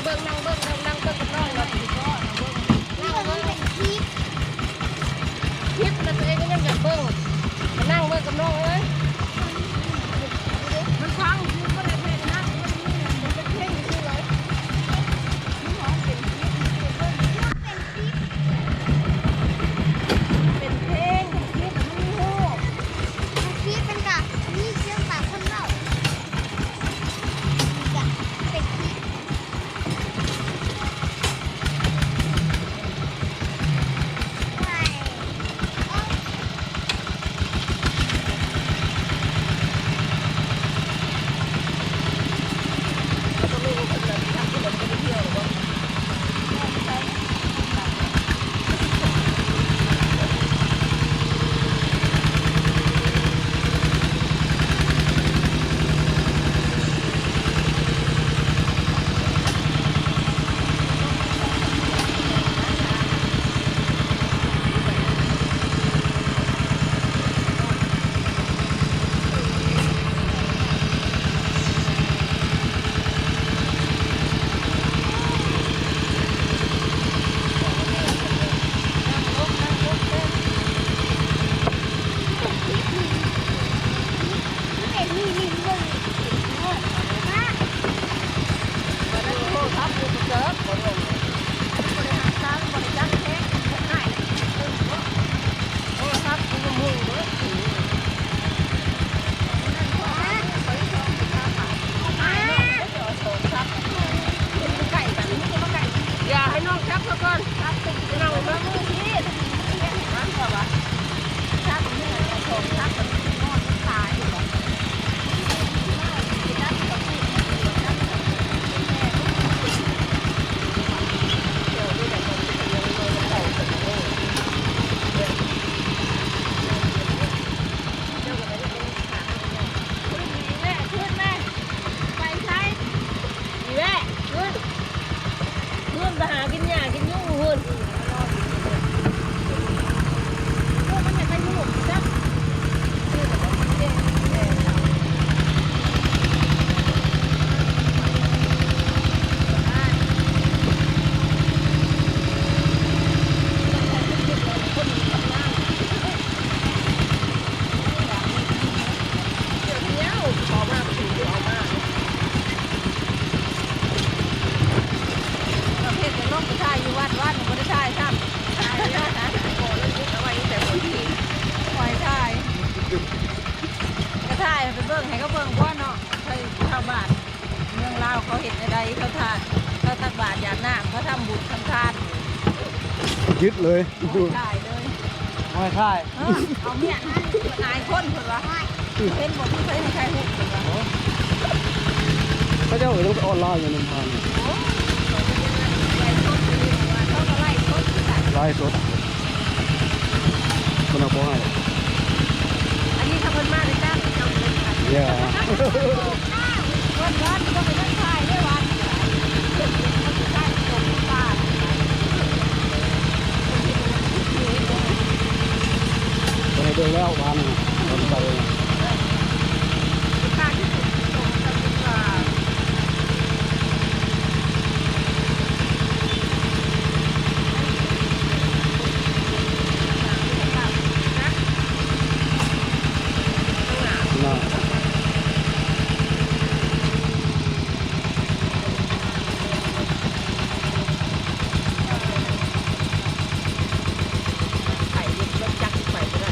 ເບິ່ງ ນັ່ງເບິ່ງ ນັ່ງເບິ່ງກັບນ້ອງເນາະ ນັ່ງເບິ່ງ ເປັນຄລິບ ຄລິບແລ້ວຕົວເອງກໍຍັງຢາກເບິ່ງ ມານັ່ງເບິ່ງກັບນ້ອງເອີຍ ມັນຟັງຄືບໍ່ໄດ້ເພງນະ ມັນເປັນເພງຊື່ເລີຍ ມັນຮ້ອງເປັນຄລິບ ເປັນຄລິບ ເປັນເພງ ເປັນຄລິບ ມັນມີຮູບ ເປັນຄລິບ ມັນກະມີສຽງປາກຄົນເວົ້າ ກະເປັນຄລິບ. ຢ່າໃຫ້ນ້ອງຈັບຊະກ່ອນ ນ້ອງເບິ່ງມືທີ່ ມັນກໍວ່າ ປະເພດແຕ່ລົງໄປຖ່າຍຢູ່ວັດ ວັດບໍ່ໄດ້ຖ່າຍຊ້ຳ ຖ່າຍແລ້ວນະ ບໍ່ໄດ້ເກັບເອົາໄວ້ແຕ່ຄົນທີ່ ບໍ່ໃຫ້ຖ່າຍ ກະຖ່າຍໃຫ້ໄປເບິ່ງ ໃຫ້ເຂົາເບິ່ງກ່ອນເນາະ ໃຫ້ຊາວບ້ານເມືອງລາວເຂົາເຮັດແນວໃດ ເຂົາທານ ເຂົາຕັກບາດຢາກນ້ຳ ເຂົາທຳບຸນທຳທານ ຍຶດເລີຍ ຖ່າຍເລີຍ ບໍ່ໃຫ້ຖ່າຍ ເອີ ເອົາເມຍນະ ອາຍຄົນເພິ່ນວ່າ ເຫັນບໍ່ ມີໃຜໃຫ້ຖ່າຍຮູບເພິ່ນວ່າ ເຂົາເຈົ້າກໍຍັງໄປອອນລາຍຢູ່ນຳທາງ ໂອ້ ໄລຟ໌ສົດຢູ່ນີ້ ເຂົາກໍໄລຟ໌ສົດຄືກັນ ໄລຟ໌ສົດ ເພິ່ນວ່າບໍ່ໃຫ້ ອັນນີ້ຖ້າເພິ່ນມາໄດ້ຈ້າງເຈົ້າເລີຍ ຢ່າ ວັນໆ ບໍ່ໄດ້ທັກທາຍເດ້ວັນ ເພິ່ນເຮັດມັນຄືການສົ່ງປາ ເພິ່ນໃຫ້ເບິ່ງແລ້ວວານນີ້ ເພິ່ນໃສ່ ໄປລົດຈັກໄປບໍ່ໄດ້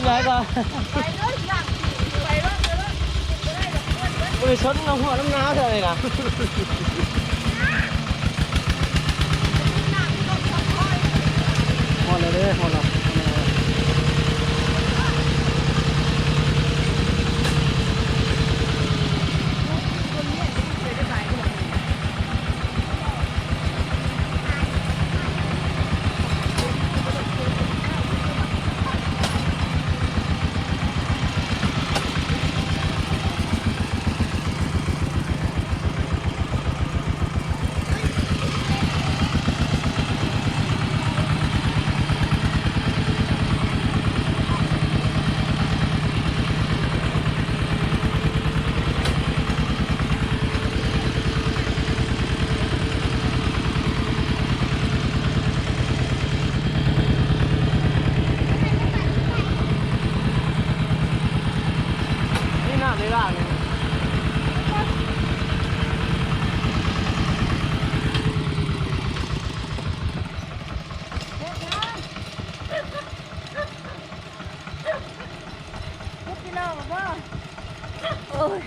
ໄປກ່ອນ ບໍ່ໄດ້ຊົນນ້ຳຫົວນ້ຳໜາວເທື່ອນີ້ນະ. ຮອດແລ້ວເດ້ ຮອດແລ້ວ. ນີ້ນ້ຳໄດ້ລ້າງນີ້. ເຮັດຫຍັງ? ເຮັດກິໂລບໍ່? ໂອ້ຍ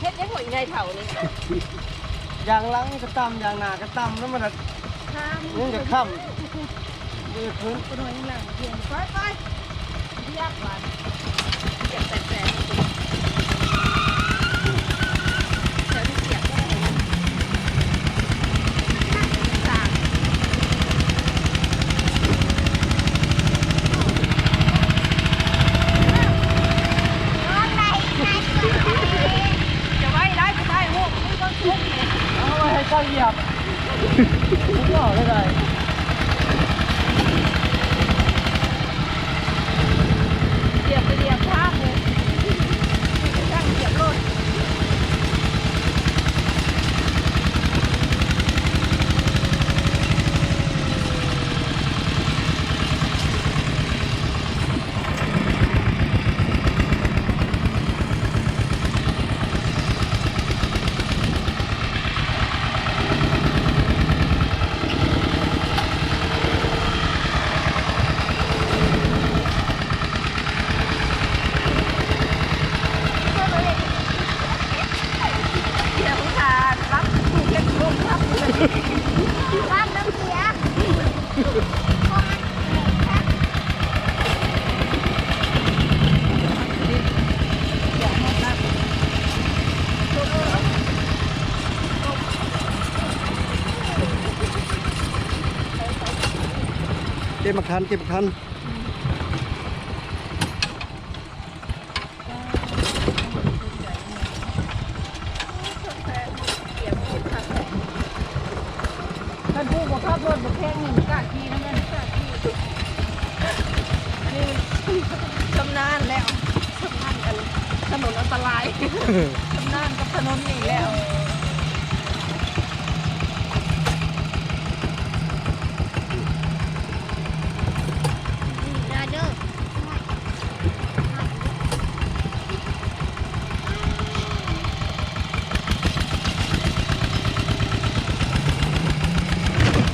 ເຮັດຫຍັງຫົວອີ່ນາຍເຖົ້ານີ້? ຢາງຫຼັງກໍຕ່ຳ ຢາງໜ້າກໍຕ່ຳ ແລ້ວມັນ ຂ້າມ ຍັງຈະຄ້ຳ ບໍ່ຢາກຂຶ້ນ ບໍ່ນ້ອຍຍັງຫຼັງພຽງ ໄປ ໄປ ຢາກວ່າ ຢາກແຕກໆ ແຖວນີ້ຢາກບໍ່ໄດ້ ຢ່າໄວ້ຫຼາຍ ຊິຖ່າຍຮູບ ມີຄວາມສຸກນີ້ ເອົາໄວ້ໃຫ້ຊ່າງຢຽບ ສຸດຍອດເລີຍ ຢຽບໄປຢຽບທາງເລີຍ ຊ່າງຢຽບໂລດ. ເກັບໝາກທັນ ເກັບໝາກທັນ. ຄັນຜູ້ບໍ່ຂັບລົດບໍ່ແຂງນີ້ ບໍ່ກ້າຂີ່ນຳເລີຍ ບໍ່ກ້າຂີ່ ອັນນີ້ມັນຊຳນານແລ້ວ ຊຳນານກັນ ຖະໜົນອັນຕະລາຍ ຊຳນານກັບຖະໜົນນີ້ແລ້ວ.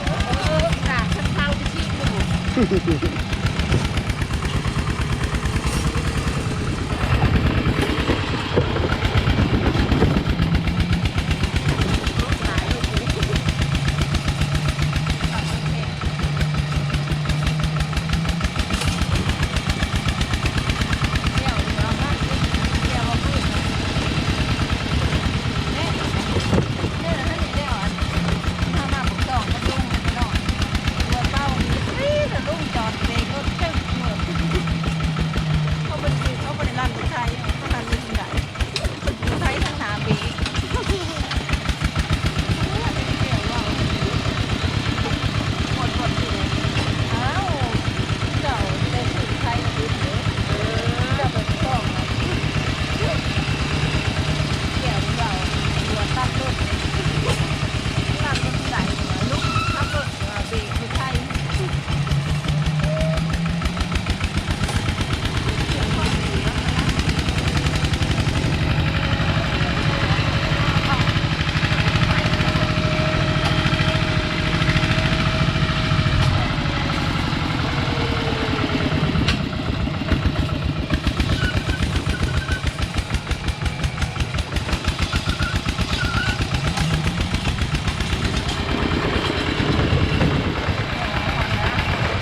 ເອີ ສາກຄັນເຊົາໄປທີ່ຢູ່.